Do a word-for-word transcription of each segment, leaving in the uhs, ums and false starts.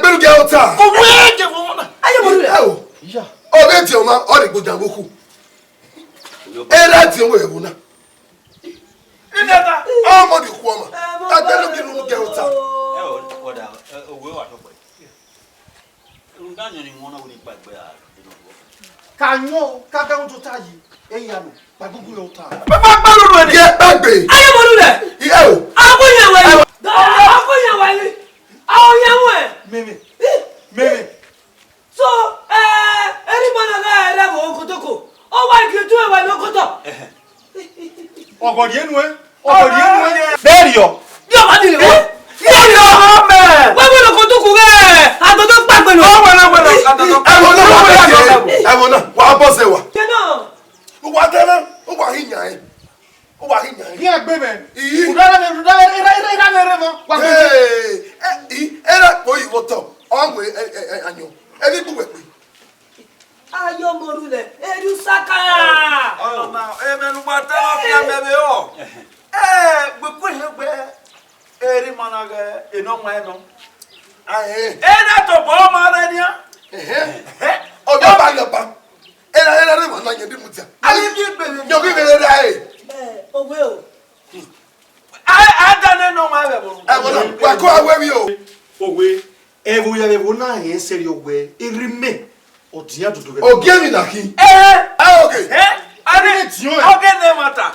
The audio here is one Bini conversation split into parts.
gbẹgbẹru gẹ ota. Owẹ, je vbe ọmọ na. Aye, mo ru rẹ. Ẹ o. Iya. Ọ vbe diọn ọmwa, ọ rhe gboja vbe okhu. Erha diọn wẹ ẹvbo na. Ineta. Ọmọ ni okhu ọmwa. Ẹ, mo a gbẹgbẹru gẹ ota. Ẹ o, ọda, ẹ, owẹ wa tọkpẹ. Rhunmwuda ayọn ni wọn na wẹ ne I kpaegbe a, de nọ vbọ. Ka ayọn, ka ga udo ta yi, eya nọ, kpaegugu rẹ ota. Baba gbaru ru ẹdẹ. Ye kpaegbe. Aye, mo ru rẹ. Ẹ o. Agbẹyẹn wẹ yi. Agbẹyẹn wẹ yi. Agbẹyẹn wẹ. Mẹmẹ. Mẹmẹ. So, eh, eri ma na gha rẹ vbe okotoko. Ọ wa gie otu ẹwa ne okotọ. Ọghọ rhie nuẹn, ọghọ rhie nuẹn. Vberriọ. Yọ, ma dile wọ. Yọ, yọ. Wẹ wẹ lọkọ tuku ghẹ. Adodo kpagbe nọ. Ọ wẹ na, wẹ na, adodo. Ẹvbo na, wa bẹghe, ẹvbo na, wa bọ zẹ wa. Kẹ nọ. Wa tẹ na, wa hi yan ẹ. Wa hi yan ẹ. Hi egbe mẹ. Iyi. Uda na, uda na, era, era, era, era, era, wa gbe. Ee, ẹ, i, era kpo yi vwotọ. Ọ mu ẹ, ẹ, ẹ, ayọn. Ẹ vbe gbe uwẹ kpe. Aye, ọmọ ru lẹ, erriọ usaka. Ọmọ na, emẹ ne uwa ta na fi amẹ vbe ọ. Eh, gbe ku ehe gbe, eri ma na ghẹ enọ wan enọ. Ahe. Ena tobọ ọmọ rẹ nian. Ehe. Ehe. Ọdọ ba yọ ba. Ena, ena ne ma na yẹn bi mu dia. Aye, bi egbe vbe. Yọ ghi vbe ra e. Eh, owẹ o. A, a da nẹ nọ ma vbe ẹvbo. Ẹvbo na, wa ko awẹ mi o. Owẹ, ẹvbo ya vbe ẹvbo na rẹn sẹrriọ wẹ, erha mẹ, ọ diọn dodo vbe. Ogie mi na khin. Eh. Ah, okay. Eh, are, ogie ne ma ta.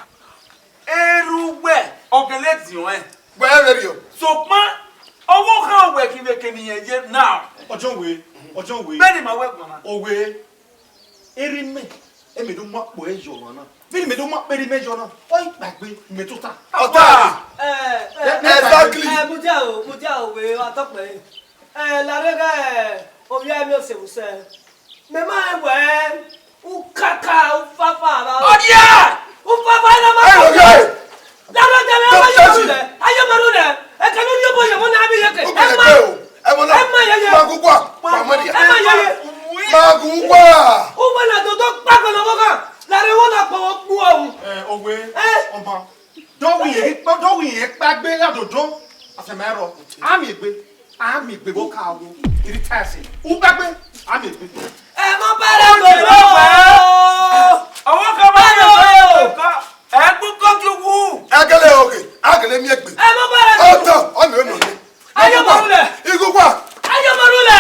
Erha uwẹ, ọ gele diọn ẹn. Wẹ vberriọ. Sokpan, ọvbokhan wẹ khin vbe kene irẹn ye now. Ọjọ we, ọjọ we. Bẹni ma wẹ guan na. Owẹ, erha mẹ, ẹ mẹ do mu akpọ ẹre yọ ọmwa na. Vbene mẹ do mu akpọ erha mẹ yọ na, ọ i kpaegbe, mẹ tota. Ọta. Eh, eh, Exactly. Eh, mudia o, mudia o, wẹ, wa tọkpẹ. Eh, la rre ghe, ovbi ẹmwẹ osẹ vbe usẹ. Mẹ ma rẹn wẹ, ukaka, ufafa, ra o. Ọdia! Ufafa, na ma Ẹ lọ yẹ. Laro tẹmwẹ, aye ma ru lẹ, aye ma ru lẹ. Ẹkẹ ne u rhie obọ ye ọmọ na vbe iyeke. Ẹ ma. Ẹ ma o. Ẹ ma na. Ẹ ma yeye. Ma gu gua. Wa ma dia. Ẹ ma yeye. Ma gu gua. Uwẹ na dodo kpagbe ne ọvbokhan. Lare wo na kpọnmwẹ okpu ọvbu. Eh, owẹ. Eh. Ọma. Do wi ye, do wi ye kpaegbe gha dodo. Afẹn ma rrọọ. Amẹ egbe. Amẹ egbe vbe ọka wo. Iri taisi. Ukpaegbe. Amẹ egbe. Ẹ mọ bẹrẹ lọ. Ọwọ kan ma yọ. Ẹ kú kọjú wú. Ẹ gẹlẹ oge, a gẹlẹ miẹn egbe. Ẹ mọ bẹrẹ lọ. Ọtọ, ọ nọ nọ ni. Aye ma ru lẹ. Igugua. Aye ma ru lẹ.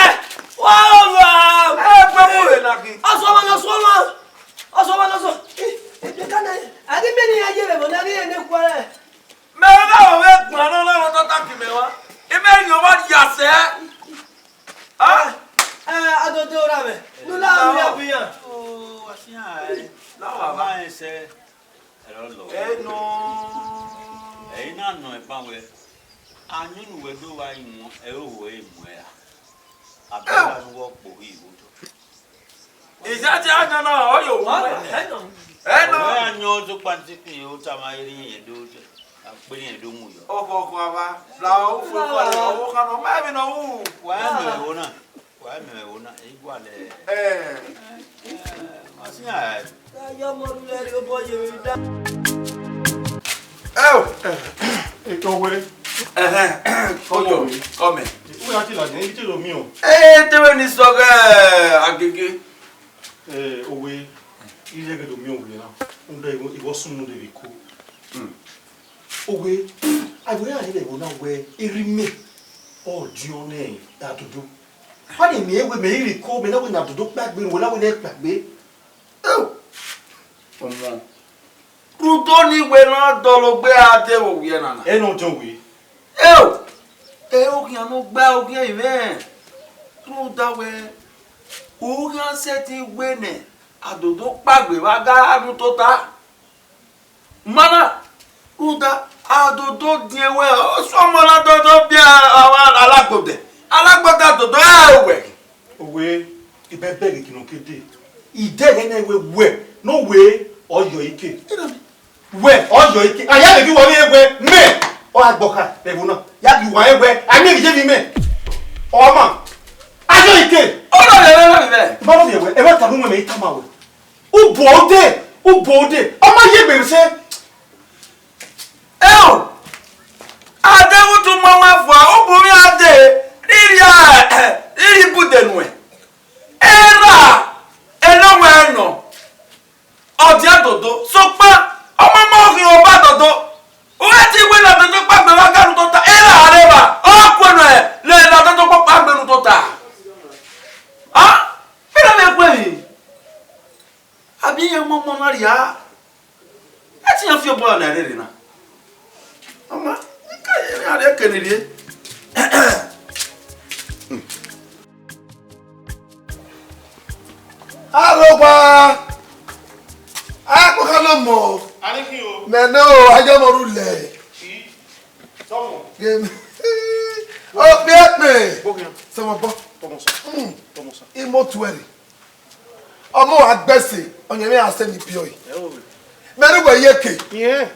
Wa wa. Ẹ gbẹ mu rẹ na ghi. Ọsọmọ, ọsọmọ. Ọsọmọ, ọsọmọ. Ẹ, ẹ, ẹ, kana, a ghi mẹ ne iran ye vbe ẹvbo na, a ghi rẹn ne khuẹrhẹ. Mẹ gha vbe gbọn nọ na rọ tata gie mẹ wa. Imẹ rhie owa ya sẹ. Ah! Eh, Adodo ra mwẹ. Nu la mi ya bi yan. Oh, asian ai. La wa ba. Ma ẹsẹ. Ẹrọ lọ. Ẹ nọ. Ẹi na nọ ẹban wẹ. Ayọn ne uwẹ do vba rinmwian, ẹre ohu ẹre mu ẹre ra. Abẹ ra ne uwẹ ọkpọ ghi vbe otọ. Izadia nana ọ yo wu. Ẹ nọ. Ẹ nọ. Ọwẹ ayọn do kpanti kpin o tama eri yẹn do, a kperi yẹn do mu yọ. Ọkọ ọkọ ava. La o fu ọkọ ọkọ kan nọ, ma bi nọ wu. Wa ẹ mẹ ẹvbo na. Wa ẹ mẹ ẹvbo na. Igualẹ. Eh. Asian. Ẹ o, eh, owe. Ẹhẹn, come on, come in. Uwe ati ladian, ibi te do miẹn o. Eh, te vbe ni sọghe Agege. Eh, owe, iye ghe do miẹn owe na. Nde iwọ, iwọ sunu de vbe ko. Hmm. Owe, a wẹ a rẹ vbe na wẹ erha imẹ, ọ diọn nẹ Adodo. Fa ne mẹ wẹ mẹ i rhie ko, mẹ na wẹ ne Adodo kpaegbe, wẹ na wẹ ne ẹ kpaegbe. Eo, ọmọ. Rhunmwuda ọnii wẹ na dọlọ gbe a de vbe owiẹ na na. Ẹ nọ dọn wẹ. Eo, ẹ oghian ne ọ gba oghian mwẹ. Rhunmwuda wẹ, u khian sẹtin wẹ ne Adodo kpaegbe vbe a gha rhun tota. Mana, rhunmwuda, Adodo diẹn wẹ, ọ suẹn ọmọ na Adodo biẹ avbe Alagbodẹ. Alagbodẹ Adodo, ẹ wẹ. Owe, ibẹbẹ ghe kinu ke dee. Idẹghẹ nẹ wẹ, wẹ, ne uwẹ ọ yọ ike. Wẹ, ọ yọ ike. A ya vbe ghi wẹ ọghe wẹ, mẹ, ọ gha gbọkha vbe ẹvbo na. Ya ghi wa rẹn wẹ, a miẹn vbe iye emwi mẹ. Ọ ma, a yọ ike. Ọ na vbe ẹvbo na vbe. Ma nọ vbe ẹvbo, ẹvbo ta ne u wẹ mẹ i tama wẹ. U bọ ode, u bọ ode. Ọ ma ye egbe vbe sẹ. Eo, a deghẹ u tu ma wan fua, u bu mwẹ a dee, rhirhi a, rhirhi ibude nuẹn. Erha, enọ wẹ nọ, ọ dia Adodo, sokpan, ọ ma ma ghi ọba Adodo. U gha te wẹ ne Adodo kpaegbe vbe a gha rhun tota, erha a rre evba, ọ ku ẹre ne Adodo kpaegbe rhun tota. A, mẹ na vbe gu ẹre. Abi iran mu ọmọ na rria, ẹ te iran fi obọ ra ne a rherhe na. Ọ ma, ike, iran rhie eke ni rhie. Arogba, akpọkha ne ọmọ. Mẹ ne o, ayọmọ ru lẹ. Okpia ẹkpẹn. Sọmọ bọ. Mm. Imotu ẹre. Ọmọ wa gbẹse, ọyẹnmwẹ ra sẹ ni biẹ ọe. Mẹ ne uwẹ ye eke.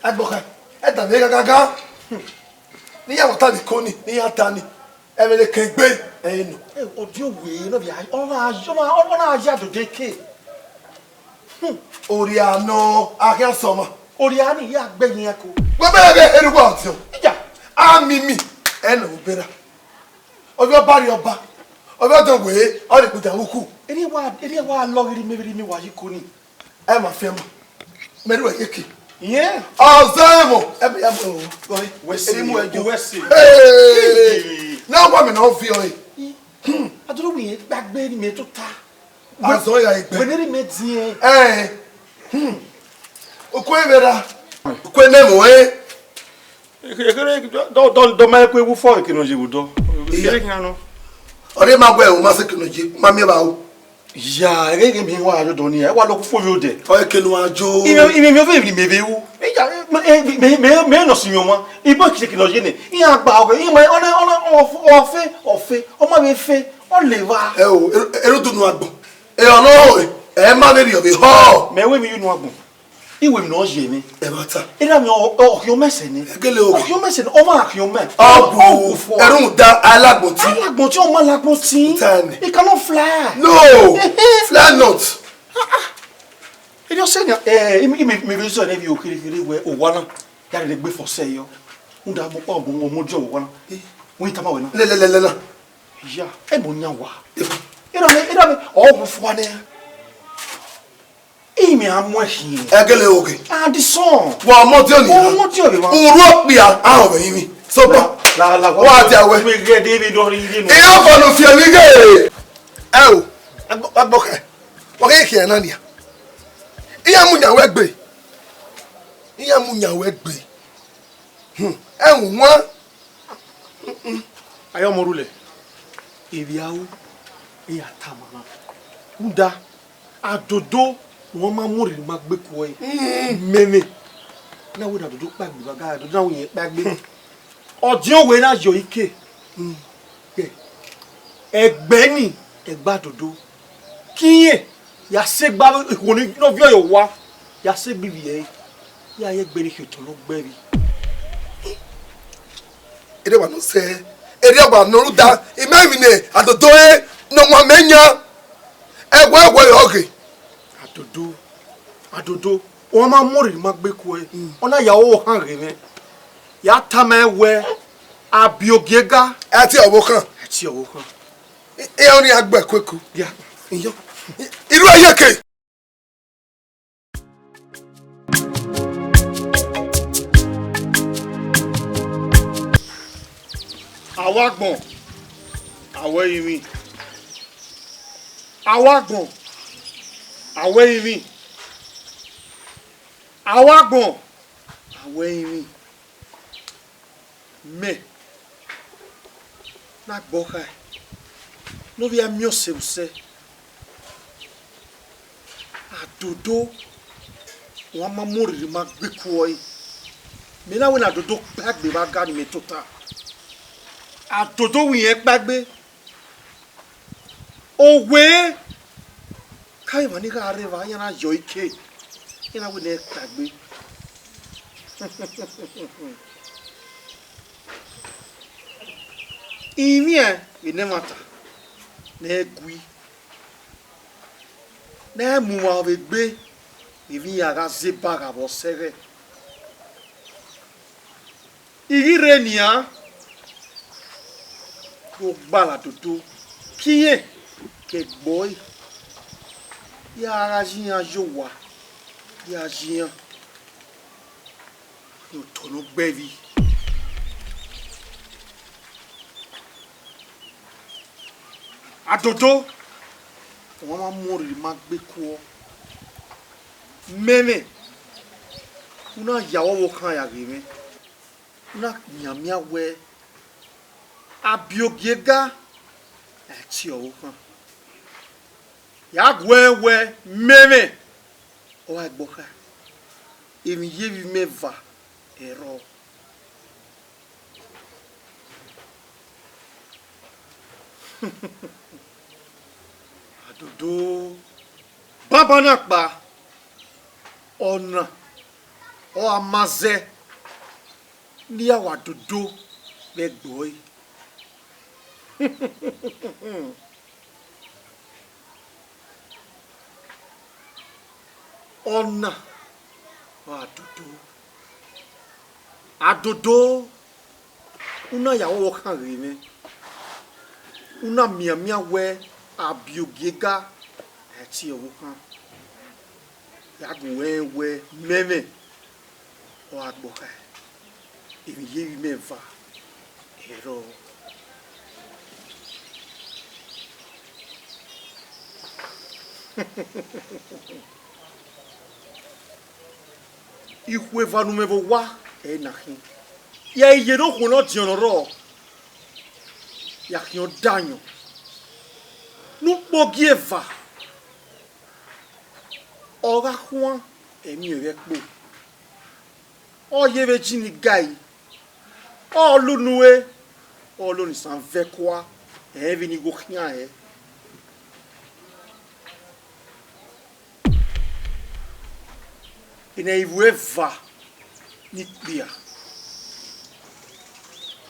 Agbọkha, ẹ da mwẹ ghaghaga. Ne iran vbe ọta vbe iko ni, ne iran ta ni. Ẹmwẹ ne ke gbe, ẹ i nọ. Ọdiọn wẹ ne ọ vbe a, ọ na, ọ na, ọ na ya Adodo eke. Orria nọ, a khian sẹ ọmwa. Orria ni ya gbe ẹyin ẹko. Wẹ bẹghe vbe erhugua ọdiọn. Iya. A mimi, ẹ nọ obọ erha. Ovbi ọba rhie ọba, ovbi ọdọn wẹ, ọ rhie ikpia vbe ukhu. Erriọ wa, erriọ wa lọ ghi rhie imẹ, vbe rhie imẹ wa ye iko ni. Ẹ ma fian ma, mẹ rhie uwẹ ye eke. Iyẹn. Ọzọ ẹmwẹ, ẹ bẹ ya mu ẹmwẹ gọre. Wẹ se, erriọ mu ẹjọ. Wẹ se. Hey! Na wa mẹ ne ọ viọ ẹre. Hmm. Adoro wẹ irẹn gba gbe ne imẹ tota. Azọ ya egbe. Wẹ ne erha imẹ diẹn. Ẹ. Hmm. Uku ẹmwẹ ra. Uku ẹmwẹ ẹmwẹ. Ekere dọ dọ dọ ma ku ewu fọ ekene oye vbe odọ. Ekere khian nọ. Ọre ma wẹ o ma se ekene oye, ma miẹn vbe aro. Ya, ẹghẹ ghe mẹ wa yo dọ ni, ẹ wa lọ ku fo yo dẹ. Ọ ekene wa jo. Ime ime mi ove ni mẹ vbe wu. Iya, mẹ mẹ mẹ nọ si mi ọmwa. Ibo kire kire ye nẹ. Iya gba ọghe, ima ọna ọna ọfe ọfe, ọ ma vbe fe, ọ leva. Ẹ o, ero dunu agbọn. Ẹ ọnọ ẹ ma vbe rhie ọvbe họ. Mẹ wẹ mi unu agbọn. Iwe mi nọ ye mwẹ. Ẹ ma ta. Erha mi ọ khian mẹ sẹ nẹ. Ẹgele o. Ọ khian mẹ sẹ nẹ, ọ ma khian mẹ. Ọ bu ẹrun da alagbọn ti. Alagbọn ti, ọ ma lagbọn ti. Ta ni. It cannot fly. No. Fly not. Erriọ sẹ nẹ, eh, imi imi mi vbe zọ nẹ vbe okhere khere wẹ owa na. Ya rhie gbe fọ sẹ yọ. Unda mo pa mo mo jọ owa na. Wẹ tama wẹ na. Le le le le na. Ya, ẹ mo yan wa. Erha mi, erha mi, ọ wu fua nẹ. Ime a mu ẹkhin. Ẹgele oge. And the son. Wa ọmọ tí ò ní. Ọmọ tí ò ní wa. Uru okpia ahụ bụ imi. So ba. La la wa. Wa ti awe. Mi ghe de bi do ri ri. Ihe ọkọ no fi emi ghe. Ẹ o. Agbọkẹ. Wa ke khian na nia. Ihe mu nya wẹ gbe. Ihe mu nya wẹ gbe. Hmm. Ẹ wọn. Ayọ mo rule. Evbiaro, iran tama na. Rhunmwuda, Adodo, wọn ma mu orhiri ma gbe kuọ ẹre. Mẹmẹ, na wẹ ne Adodo kpaegbe vbe aga, Adodo na wẹ irẹn kpaegbe. Ọdiọn wẹ na yọ ike. Ẹgbẹ ni, ẹgbẹ Adodo. Ke irẹn ya sẹ egbe ikhuo ne ọ viọ ye owa, ya sẹ egbe ivbi ẹre, ya ye egbe ne khiotọ ne ọ gbẹe vbi. Erriọ ọgba ne ọ sẹ, erriọ ọgba ne ọ rhunmwuda, I ma emwi ne Adodo re ne ọ wan mẹ yan, ẹwẹ ẹwẹ ọghe. Adodo, Adodo, ọ ma mu orhiri ma gbe kuẹ, ọ na ya ọvbokhan ghe mwẹ, ya tama ẹn wẹ, a biẹ ogiega. Ẹ tie ọvbokhan. Ẹ tie ọvbokhan. Iran ọnii a gbe ẹko ẹko. Ya. Iyọ. Irhu ẹyẹ ke. Awẹ agbọn, awẹ irinmwi. Awẹ agbọn, awẹ irinmwi. Awẹ agbọn, awẹ irinmwi. Mẹ ne agbọn khae, ne ovbi a miẹn ọse vbe usẹ. Adodo, wan ma mu orhiri ma gbe kuọ ẹre. Mẹ na wẹ ne Adodo kpaegbe vbe aga ne imẹ tota. Adodo wẹ irẹn kpaegbe. Owe, ka emwa ni gha rre evba, iran na yọ ike, iran na wẹ ne ẹ kpaegbe. Ivbiẹn vbe ne ẹmwata ne ẹ gui, ne ẹ mu uwa vbe egbe, ivbi iran gha zẹ eba gha vbe ọsẹghẹ. I ghi rre nian, ghe ogbala Adodo, ke irẹn ke ẹgbọ ẹre, ya gha yi iran ye owa, ya yi iran ye otọ ne ọ gbẹe vbi. Adodo, ọ ma mu orhiri ma gbe kuọ. Mẹmẹ, u na ya ọvbokhan ya ghe mwẹ, u na mianmian wẹ, a biẹ ogiega, ẹ tie ọvbokhan. Ya guẹ wẹ, mẹmẹ, ọ gha ẹgbọ kha, emwi iyevbi mwẹ eva ẹrrọọ. Adodo, banbanna kpa, ọna ọ gha ma zẹ ne I ya wa Adodo vbe ẹgbọ ẹre. Ọna ọre Adodo. Adodo, u na ya ọvbokhan ghe mwẹ, u na mianmian wẹ a biẹ ogiega, ẹ tie ọvbokhan. Ya gu wẹ rẹn wẹ mẹmẹ ọ gha gbọ kha, emwi iyevbi mwẹ eva ẹrrọọ. Ikhuo eva ne u mwẹ vbe owa ẹre na khin. Ya i ye ne okhuo ne ọ diọn ne ọ rrọọ, ya khian ọdayọn ne ukpogieva, ọ gha khuan, ẹ miẹn vbe ẹkpo. Ọ ye vbe ji ni gai, ọ la unu ue, ọ la onisan vẹ kua, ẹ i vbe ni gho khian ẹre. Enẹ ivbi eva ni ikpia.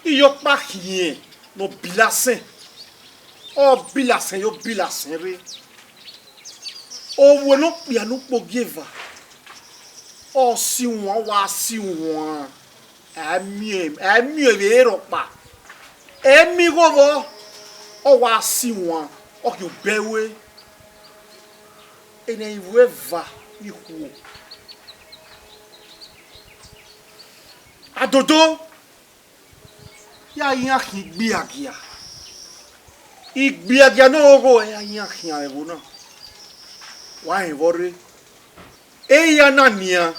Iyọkpa khian ne ọ bila asẹn, ọ bila asẹn ye ọ bila asẹn rre. Owa ne okpia ne ukpogieva, ọ si wan, ọ wa si wan, ẹ i miẹn, ẹ i miẹn vbe rhọkpa, ẹ i miẹn igho vbọ, ọ wa si wan, ọ khian obẹ ru ẹre. Enẹ ivbi eva ni ikhuo. Adodo, ya iran khian igbiagia. Igbiagia ne ọghoghọ ya iran khian vbe ẹvbo na. Wa rẹn vbe ọ rre. Eya na nian,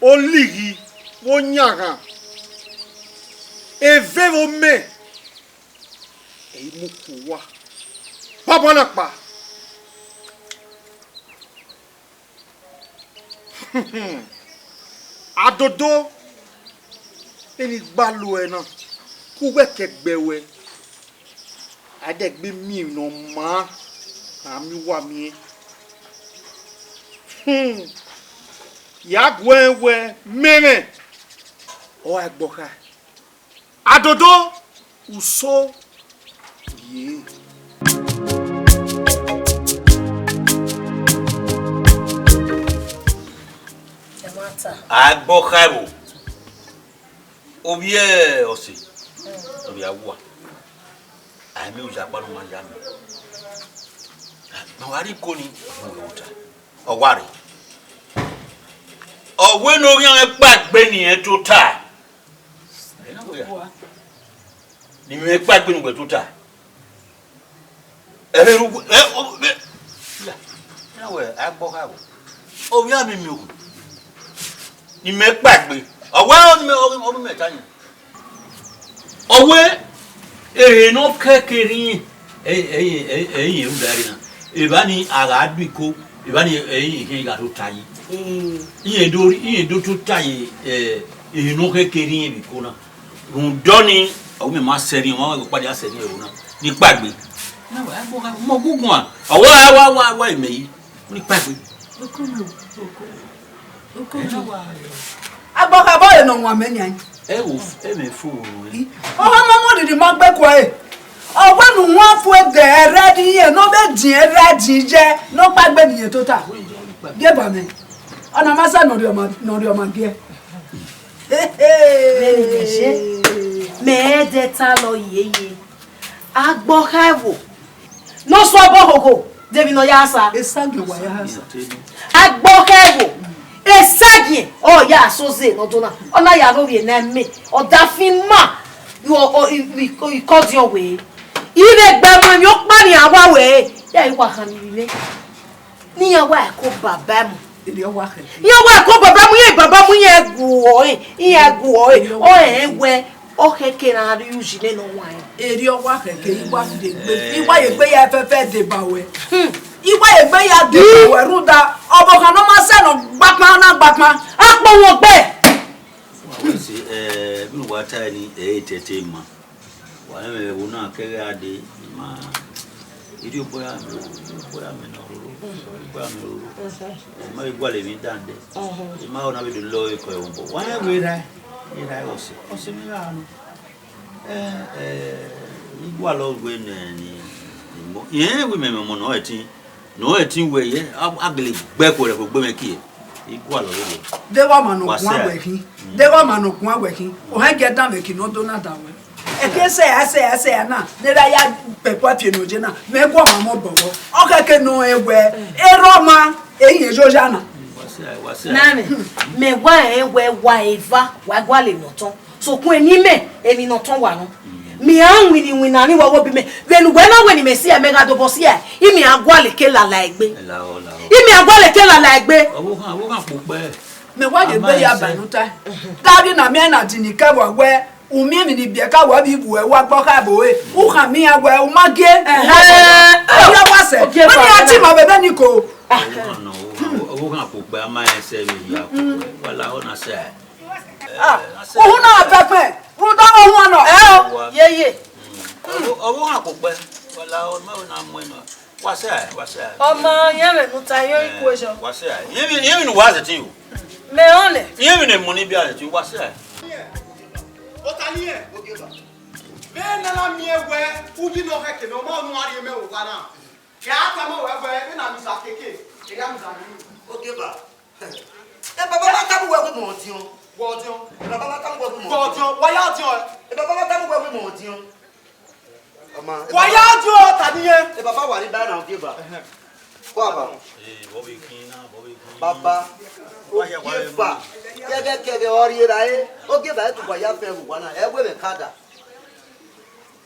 olighi vbe oyanghan, eve vbe omẹ, Ẹ i mu ku uwa. Bọbọlọkpa. Adodo, vbene I gbalọ ẹre na, ke uwẹ ke gbe wẹ, a dẹ gbe miẹn emwi ne ọ maa, a miẹn uwa miẹn. Hmm. Ya guẹ wẹ mẹmwẹ, ọ gha gbe ọkha. Adodo, uso ye. Ẹmwata. A gbe ọkha ẹvbo. Ovbi ọse, ovbi awua. A i miẹn oya kpa ne ọ ma ya mẹ. Ma wa rhie iko ni, ọ wẹ ota. Ọ wa rre. Ọ wẹ ne ọ khian mwẹ kpaegbe ne irẹn tota. Ne imẹ kpaegbe ne uwẹ tota. Ẹvbe ru, ẹ, o, vbe, ya, ya wẹ, a gbe ọkha ẹvbo. Ovbi a miẹn miẹn okhuo. Ne imẹ kpaegbe. Ọ wẹ, ọ miẹn, ọ miẹn ta yan. Ọ wẹ, ehe ne ọ kẹke rhiẹn, ẹ, ẹ, ẹ, ẹ, ẹ, rhunmwuda ẹre na. Evba ni a gha du iko, evba ni, ẹ, ẹ, khian gha tota yi. Mm. Irẹn do, irẹn do tota yi, ẹ, ehe ne ọ kẹke rhiẹn vbe iko na. Rhunmwuda ọnii, ọ wẹ mẹ ma sẹ rhiẹn, ọ ma wẹ ọkpa dia sẹ rhiẹn ẹvbo na, ni kpaegbe. Na wa, a gbe ọkha, ọmọ guguan, ọ wa, wa, wa, wa, imẹ yi, ni kpaegbe. Agbọkhabọ re ne ọ wan mẹ nian. Ẹ wo, ẹ mẹ fo wo nẹ. Ọmọ ma mu odidi ma gbe kua ẹre. Ọ wẹ ne uwan fu ẹdẹ ẹrẹdin yẹn, ne ọ vbe diẹn ẹrẹdin ye, ne ọ kpaegbe ne irẹn tota. Gie ba mẹ. Ọna ma sa ne ọ rhie ọma, ne ọ rhie ọma gie. Vbene mẹ ye, mẹ i de ta lọ yeye. Agbọkha ẹvbo ne ọ suẹn obọ hoho, de emwi ne ọ ya sa? Esagiẹn wa ya sa. Agbọkha ẹvbo, esagiẹn ọ ya so ze ne ọ do na, ọ na ya rhovbiẹ ne mẹ, ọ da fi ma, ikọdiọn wẹ, I vbe gbe mu emwi ọkpa ne iran wa wẹ, ya i wa khan ni vbe. Ne iran wa ko baba mu. Erriọ wa khẹke. Iran wa ko baba mu, iran baba mu, iran guọ ẹre, iran guọ ẹre. Ọ rẹn wẹ, ọ khẹke ne a rhie uyi nene ọwanrẹn. Erriọ wa khẹke, I wa ye egbe, I wa ye egbe ya fẹfẹ deba wẹ. Hmm. I wa ye egbe ya deba wẹ, rhunmwuda, ọvbokhan ne ọ ma sẹ ne ọ gba kpan, ọ na gba kpan. Akpọ wọn gbe. Wa wẹ se, eh, vbene uwa tae ni, ẹ i tẹte ma. Wa rẹn mwẹ vbe ẹvbo na kẹghẹ a dee, I ma, I rhie obọ ya mẹ, I rhie obọ ya mẹ ne ọ roro, I rhie obọ ya mẹ roro. I ma vbe gualọ emwi dan dẹ. I ma ho ne a vbe do lọ ekọ ẹvbo obọ. Wa rẹn wẹ erha, erha ọse, ọse mwẹ gha nọ. Ẹ, ẹ, I gualọ wẹ ne, ne, ne mọ, irẹn wẹ mẹ mwẹ ọmọ ne ọ ẹtin. Ne ọ ẹtin wẹ ye, a, a gele gbe ẹko rẹ, ẹko gbe mwẹ kie. I gualọ vberriọ. Deghẹ ọma ne ọ guan wẹ khin. Deghẹ ọma ne ọ guan wẹ khin. Ọ hẹn gie danmwẹ eki ne ọ do na danmwẹ. Ẹki sẹ ya, sẹ ya, sẹ ya na, ne erha ya kpẹkua tie ne oje na, mẹ gu ọma mọ bọgọ. Ọ khẹke ne ọ rẹn wẹ, erha ọma, eyin ezoza na. Wa sẹ, wa sẹ. Na mẹ, mẹ wa rẹn wẹ wa eva, wa gualọ emwi ne ọ tọn. Sokpan eni mẹ, emwi ne ọ tọn wa nọ. Mẹ a winna iwinna ni wa wo bi mẹ. Vbene uwẹ na wẹ ne imẹ si ẹe, mẹ gha dobọ si ẹe, imẹ a gualọ eke lala egbe. Lahọ, lahọ. Imẹ a gualọ eke lala egbe. Ọvbokhan, ọvbokhan kpokpẹ. Mẹ wa ye egbe ya ba ne uta. Gari na miẹn na di ni kẹ vbe wẹ, u miẹn emwi ni biẹ ka wẹ vbe ibu ẹ wa gbe ọkha ẹvbo re. U kha miẹn wẹ, u ma gie. Ẹhẹn. Ọ ya wa sẹ. Ọ ya wa sẹ. Ọ ya wa sẹ. Ọ ya wa sẹ. Ọ ya wa sẹ. Ọ ya wa sẹ. Ọvbokhan, ọvbokhan kpokpẹ, a ma rẹn sẹ vbe hia kpokpẹ. Wa lahọ na sẹ. Ah, uhunmwu na vbe ẹgbẹn, rhunmwuda ọmwa uhunmwu nọ. Ẹ o, yeye. Ọvbokhan kpokpẹ, wa lahọ, ma wẹ na mu ẹn nọ. Wa sẹ, wa sẹ. Ọmọ, irẹn vbe ne uta, irẹn equation. Wa sẹ, irẹn vbe, irẹn vbe ne uwa zẹtin o. Mẹ rẹn nẹ. Irẹn vbe ne mu ni bia zẹtin, wa sẹ. Ota ni ẹ, vbe na na miẹn wẹ, uyi nọ khẹke mẹ, ọ ma nu a rhie mẹ vbe owa na. Ya tama wẹ wẹ, vbe na muza keke, erha muza ni. Ogieva. E baba ma tama uwẹ wẹ imẹ ọdiọn. Wẹ ọdiọn. E baba ma tama uwẹ wẹ imẹ ọdiọn. Wẹ ọdiọn, wa ya ọdiọn. E baba ma tama uwẹ wẹ imẹ ọdiọn. Ọma, e baba. Wa ya ọdiọn, ta ni yẹn. E baba wa ni ba na Ogieva. Ẹhẹn. Kọ aba. Ee, bọ vbe khin na, bọ vbe khin. Baba, Ogieva. Kẹghẹ kẹghẹ ọ rhie ra e. Ogieva, e tu wa ya fẹ vbe owa na. Ẹ wẹ mwẹ kada.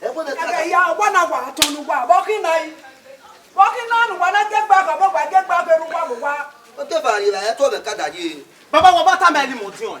Ẹ wẹ mwẹ kada. Ẹghẹ ya, wa na wa tọn ne uwa, vbe ọ khin na yi? Vbe ọ khin na ne uwa na gie gbe ọkọ, vbe ọ gba gie gbe ọkọ erha uwa vbe owa? Ogieva rhie ra, ẹ tuẹ mwẹ kada ye. Baba, wa ba tama ẹn ne imẹ ọdiọn.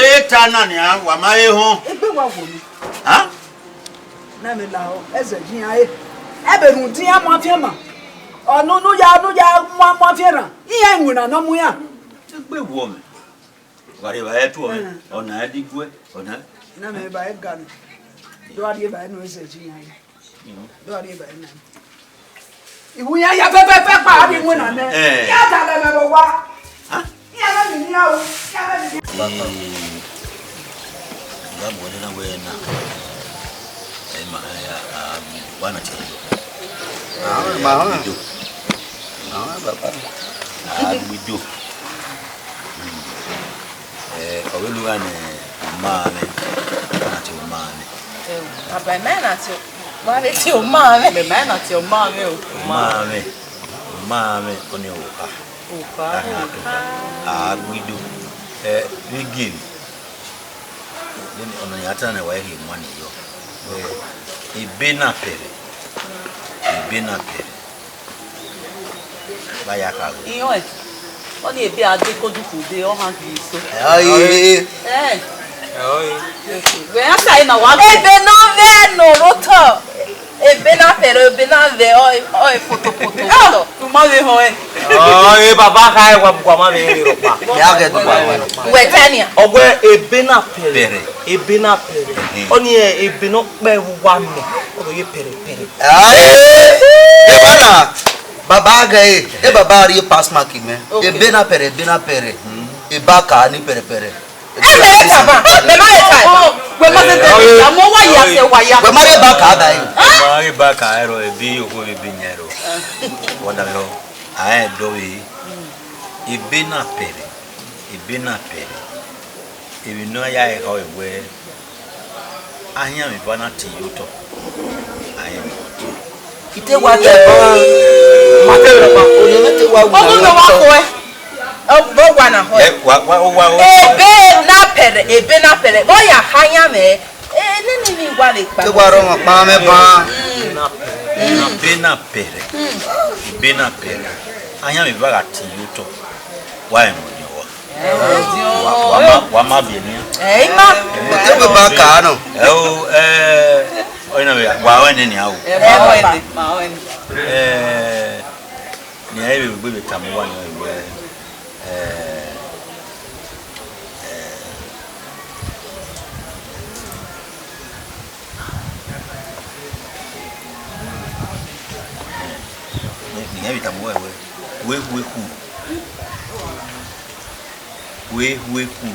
Ẹ ta na nian, wa ma he họn. Egbe wa wo mi. Ha? Na mẹ lahọ, ẹzẹ yi iran re. Ẹbe rhunmwuda iran mu afianma. Ọna unu ya, unu ya mu, mu afianma. Iran iwinna ne ọ mu iran. Egbe wọ mẹ. Wa rhie evbare tuẹ mẹ. Mm. Ọna ẹdiguẹ, ọna. Na mẹ evbare ga nẹ. Do a rhie evbare nọ, ẹzẹ yi iran re. Do a rhie evbare na. Iwu iran ya fẹfẹfẹ kpa a rhie iwinna nẹ. Eh. Ya ta lẹ mẹ vbe owa. Ha? Iran na ni iran o. Iran na ni iran. Ee, I gha mu ẹre na wẹ na, ẹ ma, ẹ, a, a, wa na tie yo. Ah, ma họn. Yo. Ah, baba. A gbe do. Mm. Eh, ọ vbe lu gha ne ọ ma mwẹ, na tie ọ ma mwẹ. Eo, baba, mẹ na tie, wa vbe tie ọ ma mwẹ. Mẹ, mẹ na tie ọ ma mwẹ o. Ọ ma mwẹ, ọ ma mwẹ, ọni ọ kha. Okha. Dana to, a gbe do. Eh, vbe gie, ọna ya ta ne wa rhie wan ni yọ. Wẹ, ebe na pẹrẹ, ebe na pẹrẹ. Vbe a ya kha wẹ? Iran, ọni ebe a de koduku de, ọ han ghi so. Ẹ, ọye. Ẹ. Ẹ, ọye. Wẹ a sa na wa. Ebe ne ọ vẹ ne ọ rre otọ. Ebe na pẹrẹ, ebe na vẹ, ọ, ọ, fotopoto. Ah, otọ. U ma vbe họn ẹ. Ọ, e baba kha ẹ wa, wa ma vbe rhie rhọkpa. Ya ghe do ba wẹ. Wẹ ta nian. Ọ wẹ ebe na pẹrẹ. Pẹrẹ. Ebe na pẹrẹ. Mhm. Ọni ebe ne ọ kpẹ vbe uwa mẹ. Ọ do ye pẹrẹ pẹrẹ. Aye, eba na, baba ghe, e baba rhie pass mark mẹ. Okay. Ebe na pẹrẹ, ebe na pẹrẹ. Eba ka ni pẹrẹpẹrẹ. Ẹ mẹ ta ba, mẹ ma le ta. Wẹ ma se tẹ, a mọ wa ya se wa ya. Wẹ ma le ba ka da yi. Ẹ ma le ba ka ẹro, ebi okhuo vbe ebe yan ẹro. Wọ da lọ, a ẹ do vbe. Ebe na pẹrẹ, ebe na pẹrẹ. Emwi ne ọ ya ẹre khọ wẹ, ahianmwẹ eva na tie ye otọ, ahianmwẹ ọtọ. I te wa te ba. Ma te rhọkpa. Oye ne te wa wu. Ọmọ ne wa kọ ẹ. Ọ, vbe wa na họn. Ẹ, wa, wa, wa, wa. Ebe na pẹrẹ, ebe na pẹrẹ. Vbe ọ ya kha yan mwẹ. E, nene mi wa vbe kpa. Te wa rọ ọmọ kpa mwẹ ba. Mm. Ebe na pẹrẹ. Mm. Ebe na pẹrẹ. Ahianmwẹ eva gha tie ye otọ. Wa emọ ni ọwa. Wa, wa ma, wa ma biẹ nian. Ẹ, ima. Te wẹ ba ka nọ. Ẹ o, ẹ, ọ na vbe, wa wẹ nene a o. Ẹ, ma wẹ ne, ma wẹ ne. Ẹ, ne a vbe gbe vbe tama uwa ni wẹ, ẹ, ẹ, ne a vbe tama uwa wẹ, wẹ, wẹ khu. Wẹ, wẹ khu.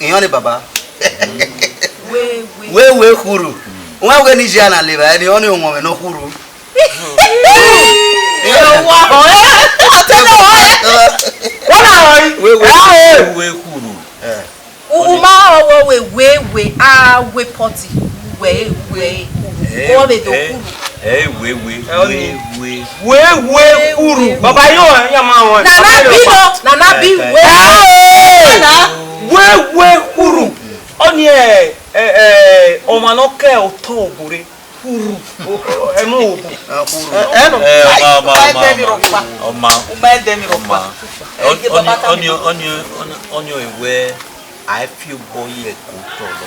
Iran ni baba. Wẹ, wẹ. Wẹ, wẹ khuru. Wẹ, wẹ ni jẹ na leva, ẹni ọni wọn mẹ no khuru. Wẹ, wẹ. Wẹ, wẹ. Wẹ, wẹ khuru. Eh. U, u ma ọ wẹ wẹ, wẹ, wẹ, a wẹ pọti. Wẹ, wẹ. Eh, ọ vbe do khuru. Eh, wẹ, wẹ, wẹ, wẹ. Wẹ, wẹ khuru. Baba, yo, ya ma wọn. Nana bi no, nana bi wẹ. Wẹ, wẹ khuru. Ọni ẹ, ẹ, ẹ, ọmwa ne ọ ke otọ obo rre. Khuru. Ẹmwẹ obo. Ẹ, khuru. Ẹ, ẹ nọ. Ẹ, ọma, ọma, ọma, ọma. Ọma. U ma ẹdẹ mi rhọkpa. Ọma. Ẹ, ọni, ọni, ọni, ọni, ọni, ọni, wẹ. A i fi obọ ye ẹko tọ lọ.